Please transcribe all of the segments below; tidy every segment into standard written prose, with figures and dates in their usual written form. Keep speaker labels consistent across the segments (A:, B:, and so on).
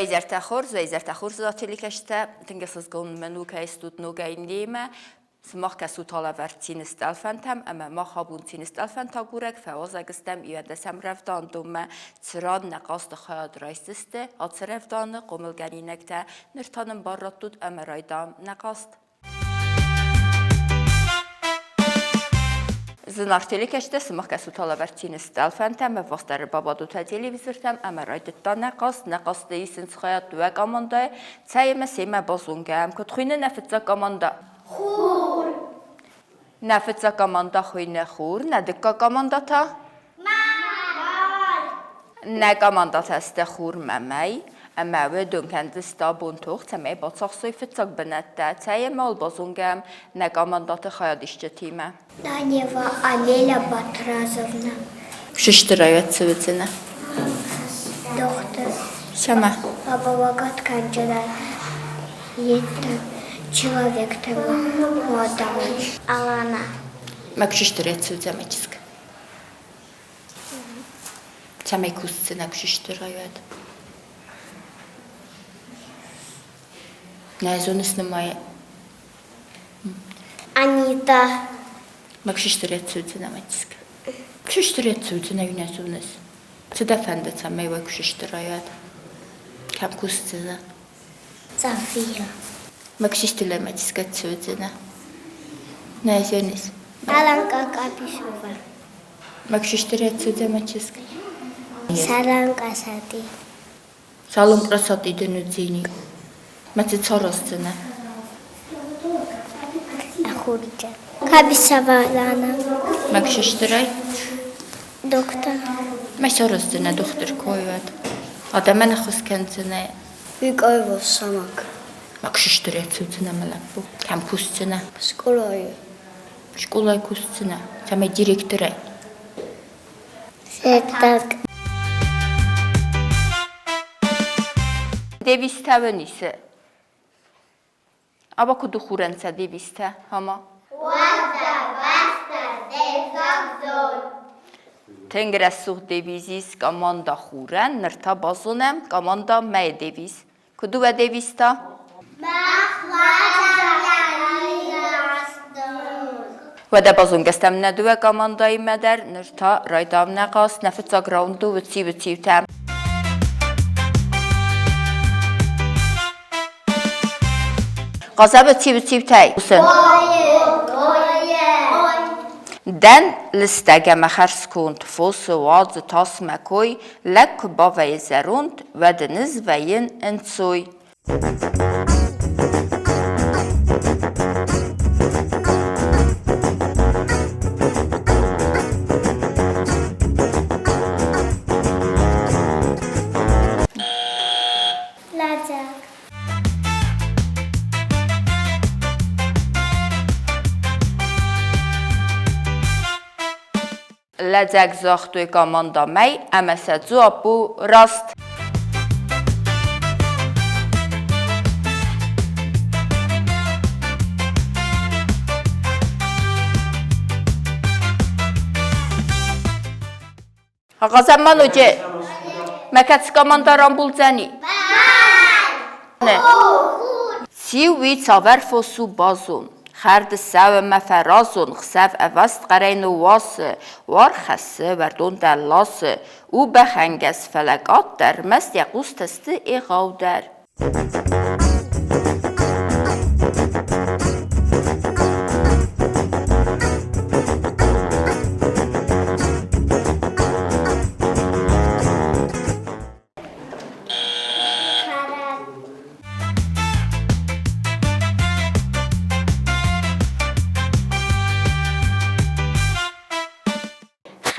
A: Уӕ хорз, уӕ изӕртӕ хорз телекӕсджытӕ. Тынг ӕхсызгон мын у, кӕй стут ногӕй немӕ. Сымах кӕсут алӕвӕрд цины стъӕлфӕнтӕм ӕмӕ мах абон цины стъӕлфӕнтӕ агурӕг фӕуазӕг стӕм иуӕндӕсӕм рӕвдауӕндонмӕ, цыран нӕ хъазты хайад райсдзысты ацы рӕвдауӕны хъомылгӕнинӕгтӕ. Ныр та нын бар раттут ӕмӕ райдайӕм нӕ хъазт. Зынаргъ телекӕсджытӕ, сымах кӕсут алӕвӕрд цины стъӕлфӕнтӕм, ӕввахсдӕр бабадут телевизортӕм ӕмӕ райдыдта нӕ хъазт. Нӕ хъазты исынц хайад дыууӕ командӕйы, цӕй ӕмӕ семӕ базонгӕ. Куыд хуыйны нӕ фыццаг командӕ?
B: Хур.
A: Нӕ фыццаг командӕ хуыйны Хур, нӕ дыккаг командӕ та?
B: Мӕй.
A: Нӕ командӕтӕ сты Хур мӕ Мӕй, ӕмӕ уыдон кӕндзысты абон тох, цӕмӕй бацахсой фыццаг бынӕттӕ, цӕй ӕмӕ уал базонгӕ нӕ командӕты хайадисджытимӕ.
B: Данева Амеля Батразовна.
A: Сыстырӕй ӕццӕудзынӕ.
B: Дохтыр.
A: Цӕмӕ?
B: Помогать кӕнджынӕн человек Алана.
A: Мӕ куыстырӕй ӕццӕудзӕ мӕ чызг. Цӕмӕй кусдзынӕ куыстырӕй уӕд? Нӕ зоныс нымайын.
B: Анита.
A: Мӕ куыстырӕй ӕццӕудзынӕ мӕ чызг. Куыстырӕй ӕццӕудзынӕ ӕви нӕ зоныс? Цы дӕ фӕнды, цӕмӕй уӕ куыстырӕй уӕд? Кӕм кусдзынӕ?
B: София.
A: Мӕ куыстырӕй мӕ чызг ӕццӕудзынӕ. Нӕ зоныс?
B: Аланка Капишова.
A: Мӕ куыстырӕй ӕццӕудзӕ мӕ чызг.
B: Салам Касати.
A: Салам Касати дын уыдзӕни. Мӕ цы сараздзынӕ?
B: Ахурджа. Кабисова Лана.
A: Мӕ куыстырӕй?
B: Доктор.
A: Мӕ сараздзынӕ дохтыр кой уӕд. Адӕмӕн ӕххуыс кӕндзынӕ.
B: Викаева Самак.
A: Мӕ куыстырӕй цудзынӕ мӕ лӕппу. Кӕм кусдзынӕ?
B: Скъолайы.
A: Скъолайы кусдзынӕ? Цӕмӕй директорӕй?
B: Сеттаг.
A: Девизтӕ уӕнисы. Аба куд хурӕнцӕ девизтӕ, ама?
B: Уазда, бӕстӕ, девзаг зон.
A: Тынг рӕсугъд девиз ис команда хурӕн, ныр та базонӕм команда мӕйы девиз. Куыд у уӕ девиз та?
B: Мах уарзӕм
A: Уӕдӕ базонгӕ стӕм нӕ дыууӕ командӕимӕ дӕр, ныр та райдайӕм нӕ хъазт, нӕ фыццаг раунд у уыци-уыциутӕ. Хъазӕм уыци-уыциутӕй. Дӕн лыстӕг ӕмӕ хӕрзконд, фосы уадзы тас мӕ кой, лӕг куы бавӕййы зӕронд, уӕд ын ӕз вӕййын ӕнцой.
B: Лӕдзӕг.
A: Лӕдзӕг загътой командӕмӕ ӕмӕ сӕ дзуапп у раст. Хъазӕм ма ноджы. Мӕ кӕцы командӕ рамбулдзӕни? Циу уый цавӕр фос у базон? Хӕрды цӕуы мӕ фӕразон, хсӕв ӕваст хъӕрӕй ныууасы, уар хӕссы, уӕрдон дӕр ласы. У бӕхӕнгӕс, фӕлӕ къаддӕр, рмӕст йӕ хъустӕ сты егъаудӕр.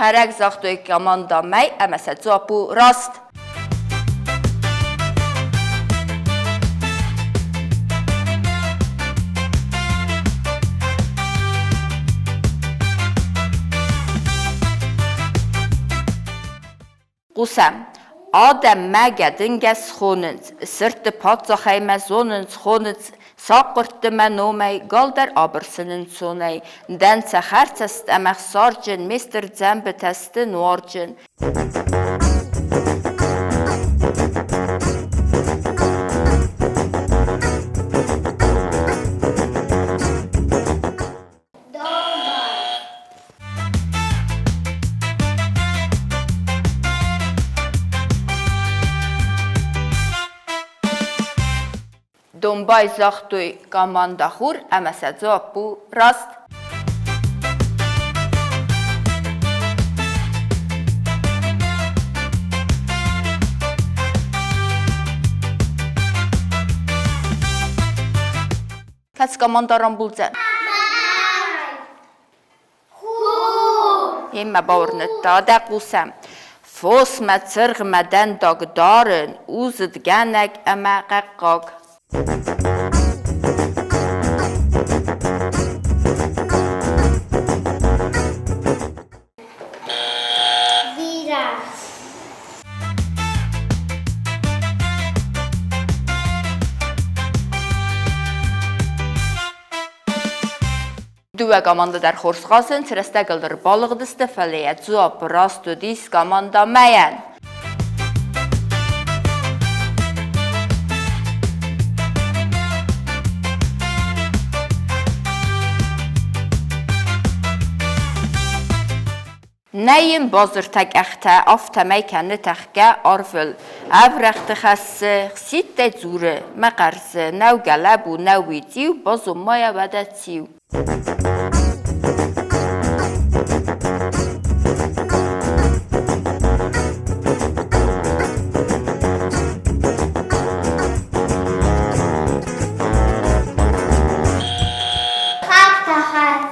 A: Хӕрӕг загътой командӕмӕ ӕмӕ сӕ дзуапп у раст. Хъусӕм, адӕм мӕ гӕдынгӕс хонынц, сырдты паддзахӕй мӕ зонынц, хонынц сахъгуырдты мӕ номӕй, гал дӕр абырсын ӕнцонӕй, дӕн цӕхӕрцӕст ӕмӕ хсарджын, ме стыр дзӕмбытӕ сты нуарджын. Домбай загътой команда Хур ӕмӕ сӕ дзуапп у раст. Кӕцы команда рамбулдзӕн? Йемӕ бауырныдта, дӕ хъусӕм. Фосмӕ цыргъмӕ дӕндаг дарын у зыдгӕнӕг ӕмӕ хъӕхъхъаг.
B: Бирӕгъ.
A: Дыууӕ командӕ дӕр хорз хъазынц, рӕстӕгыл ӕрбалыгъдысты, фӕлӕ йӕ дзуапп раст уыдис командӕ Мӕйӕн. Нӕ йын базыртӕ къӕхтӕ, афтӕмӕй кӕны тӕхгӕ арвыл. Ӕврӕгъты хӕссы, хситтӕй дзуры, мӕ хъӕрзы, нӕу гӕлӕбу, нӕу уый цъиу, базон-ма йӕ уӕдӕ циу.
B: Хӕдтӕхӕг.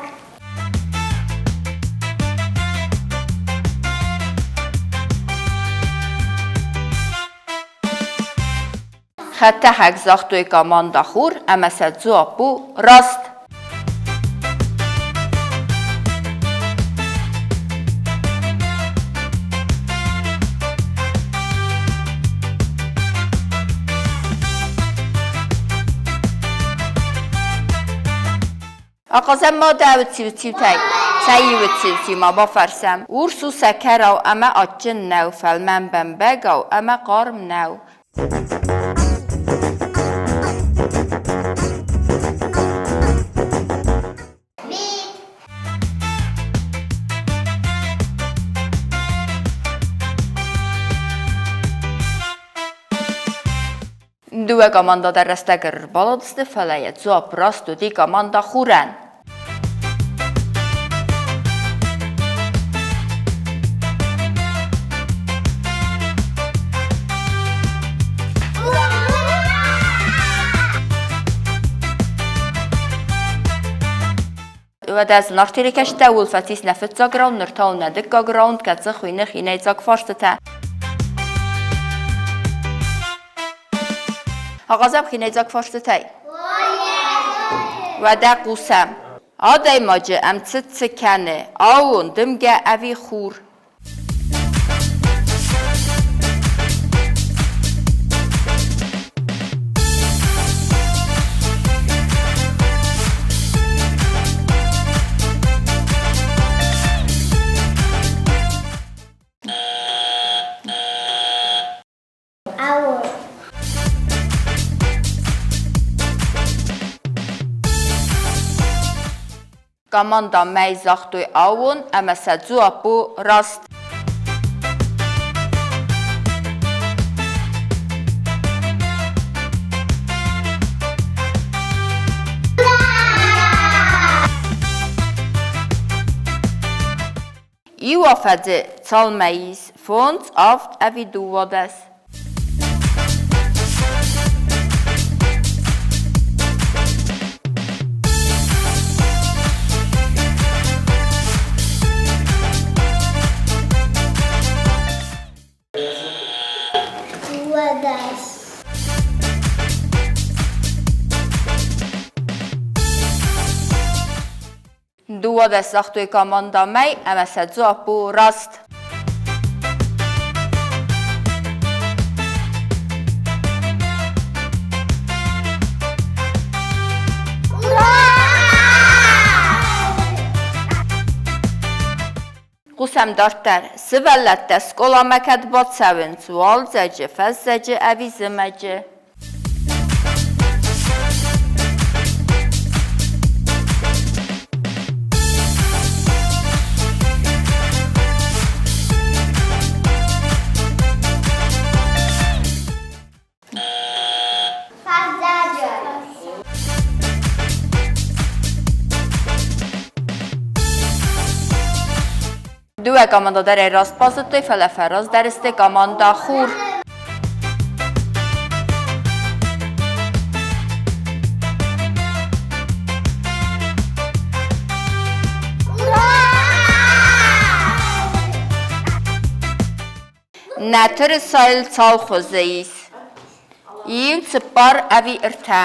A: Хӕдтӕхӕг загътой командӕ Хур ӕмӕ сӕ дзуапп у раст. Ахъазӕм ма дӕ уыциу-циутӕй. Цӕй уыциу-циу ма бафӕрсӕм. Урс у сӕкӕрау ӕмӕ адджын нӕу, фӕлмӕн бӕмбӕгау ӕмӕ хъарм нӕу.
B: Мит.
A: Дыууӕ командӕ дӕр рӕстӕг ӕрбалыгъдысты, фӕлӕ йӕ дзуапп раст уыди командӕ Хурӕн. Уӕдӕ зынаргъ телекӕсджытӕ, ууыл фӕцис нӕ фыццаг раунд, ныр та у нӕ дыккаг раунд, кӕцы хуыйны хинӕйдзаг фарстытӕ. Ахъазӕм хинӕйдзаг фарстытӕй. Уӕдӕ хъусӕм. Адӕймаджы ӕмцыд цы кӕны, аууон, дымгӕ ӕви хур?
B: Аууон.
A: Команда Мӕй загътой аууон ӕмӕ сӕ дзуапп у раст. Иу афӕдзы цал мӕй ис? Фондз, авд ӕви 12?
B: 12.
A: 12 загътой командӕ Мӕй ӕмӕ сӕ дзуапп у раст. Хъусӕм дарддӕр. Сывӕллӕттӕ скъоламӕ кӕд бацӕуынц? Уалдзӕджы, фӕззӕджы ӕви зымӕджы?
B: Фӕззӕджы.
A: Дыууӕ командӕ дӕр ӕй раст базыдтой, фӕлӕ фӕраздӕр сты командӕ Хур. Нӕ тырысайыл цал хуызы ис? Иу, цыппар ӕви ӕртӕ?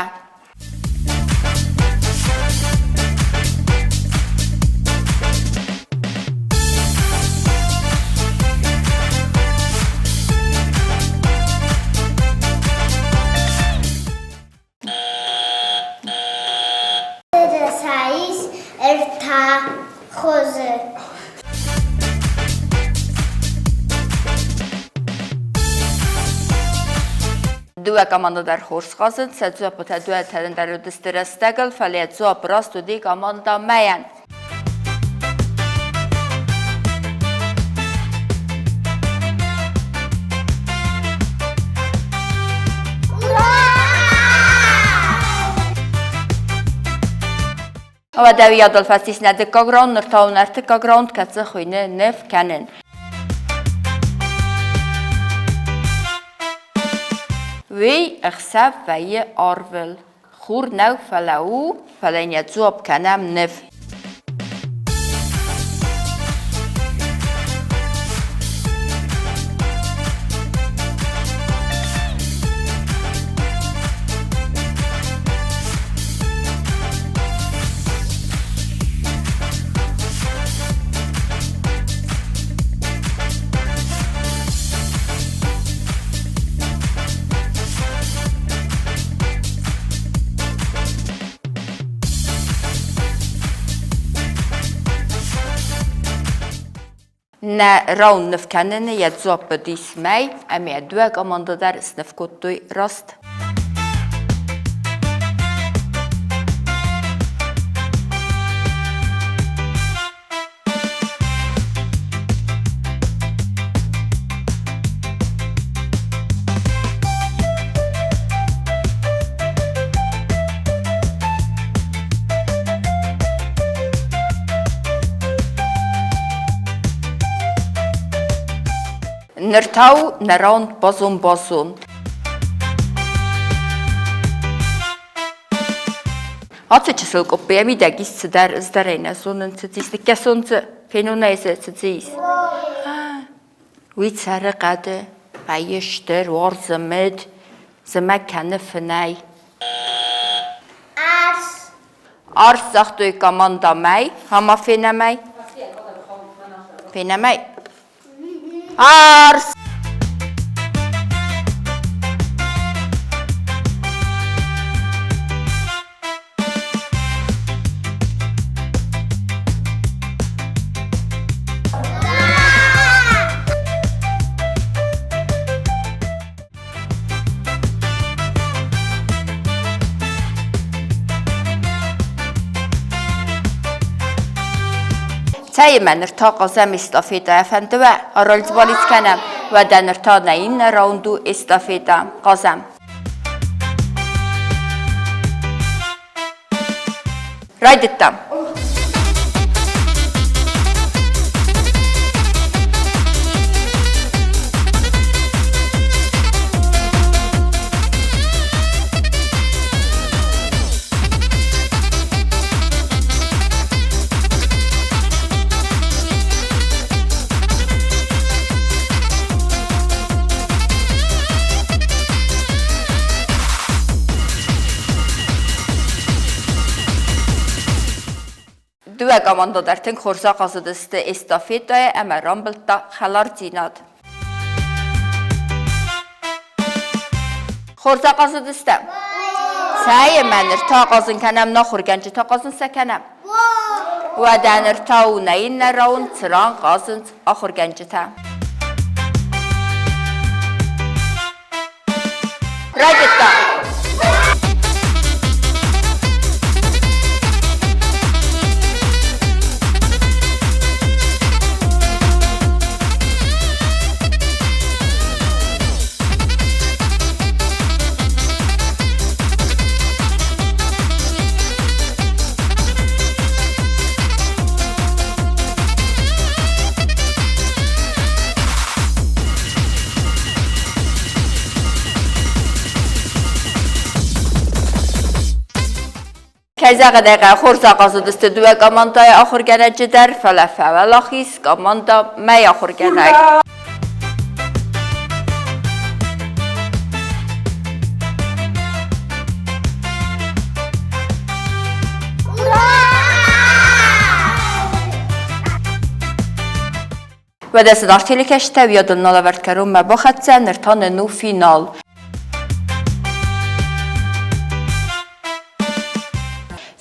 B: Тырыса ис ӕртӕ хуызы.
A: Дыууӕ командӕ дӕр хорз хъазынц, сӕ дзуаппытӕ дыууӕтӕн дӕр уыдысты рӕстӕгыл, фӕлӕ дзуапп раст уыди командӕ Мӕйӕн. Уӕдӕ уыйадыл фӕцис нӕ дыккаг раунд, ныр та уын ӕртыккаг раунд, кӕцы хуыйны Ныв кӕнын. Уый ӕхсӕв вӕййы арвыл. Хур нӕу, фӕлӕ у, фӕлӕ йын йӕ дзуапп кӕнӕм ныв. Нӕ раунд ныв кӕныны йӕ дзуапп уыдис мӕй, ӕмӕ йӕ дыууӕ командӕ дӕр сныв кодтой раст. Ныр та у нӕ раунд базон-базон. Ацы чысыл къуыппы йӕ мидӕг ис цыдӕр, ыздӕрӕй нӕ зонын, цы дзы ис, ныккӕсон дзы, фенон ӕй дзы, цы дзы ис. Уый цӕры хъӕды, вӕййы стыр, уарзы мыд, зымӕг кӕны фынӕй.
B: Арс.
A: Арс загътой командӕмӕ, ӕмӕ фенӕм ӕй. Фенӕм ӕй. Арс! Цӕй-ма, ныр та хъазӕм эстафетӕ. Фӕнды уӕ, аралдзбалиц кӕнӕм? Уӕдӕ ныр та нӕ иннӕ раунд у эстафетӕ. Хъазӕм. Райдыдтам. Дыууӕ командӕ дӕр тынг хорз ахъазыдысты эстафетӕйы ӕмӕ рамбылдта хӕлардзинад. Хорз ахъазыдыстӕм? Цӕй ӕмӕ ныр та ахъазын кӕнӕм нӕ ахуыргӕнджытӕ хъазын сӕ кӕнӕм. Уӕдӕ ныр та у нӕ иннӕ раунд, цыран хъазынц ахуыргӕнджытӕ. Райдыдта. Кӕй зӕгъын ӕй хъӕуы, хорз ахъазыдысты дыууӕ командӕйы ахуыргӕнӕджы дӕр, фӕлӕ фӕуӕлахиз командӕ мӕй ахуыргӕнӕг. Уӕдӕ цы телекӕсджытӕ уыйадыл нал ӕвӕрд кӕронмӕ бахӕццӕ, ныр та нын у финал.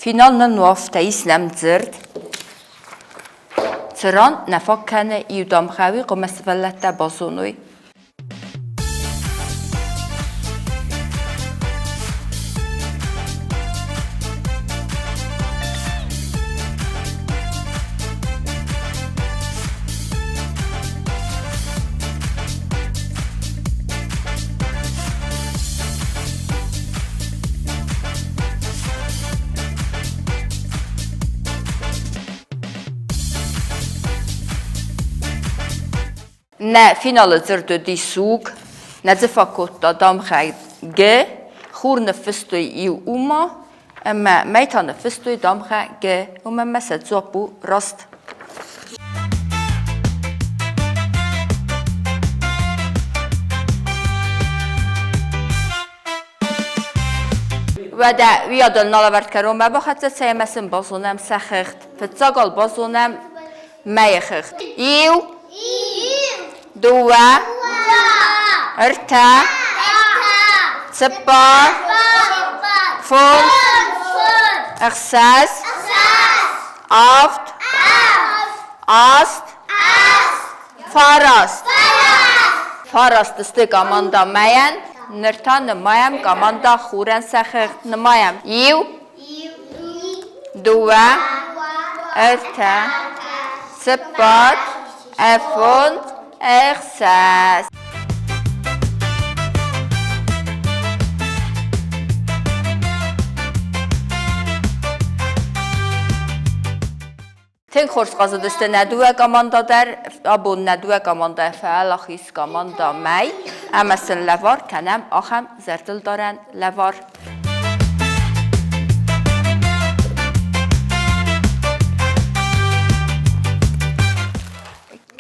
A: Финал нын у афтӕ, ис нӕм дзырд, цыран нӕ фаг кӕны иу дамгъӕ, уый хъуамӕ сывӕллӕттӕ базоной. Нӕ финалы дзырд уыди суг, нӕ дзы фӕкодта дамгъӕ Г, хур ныффыстой иу ума, ӕмӕ мӕй та ныффыстой дамгъӕ Г, уымӕн ӕмӕ сӕ дзуапп у раст. Уӕдӕ уыйадыл налӕвӕрд кӕронмӕ бахӕццӕ цӕй ӕмӕ сын базонӕм сӕ хыгъд. Фыццаг базонӕм мӕйы хыгъд. Иу, дыууӕ, ӕртӕ, цыппар, фондз, ӕхсӕз, авд, аст, фараст. Фараст сты команда мӕйӕн, ныр та нымайӕм команда хурӕн сӕ хыгъд. Нымайӕм. Иу, дыууӕ, ӕртӕ, цыппар, ӕфондз, ӕхсӕз. Тынг хорз хъазыдысты нӕ дыууӕ командӕ дӕр. Абон нӕ дыууӕ командӕ фӕуӕлахиз командӕ Мӕй ӕмӕ сын лӕвар кӕнӕм ахӕм зӕрдылдарӕн лӕвар.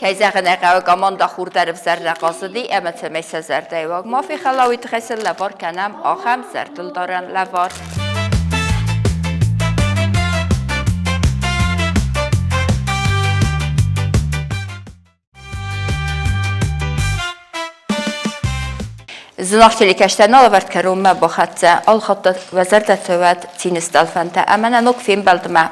A: Кӕй зӕгъын ӕй хъӕуы, командӕ хур дӕр ӕвзӕр нӕ хъазыди ӕмӕ цӕмӕй сӕ зӕрдӕйы уаг ма фехӕла, уый тыххӕй сын лӕвар кӕнӕм ахӕм зӕрдылдарӕн лӕвар. Зынаргъ телекӕстӕр налӕвӕрд кӕронмӕ бахӕццӕ, алхатт уӕ зӕрдӕтӕ уӕд цины стъӕлфӕнтӕ ӕмӕ нӕ ног фембӕлдмӕ.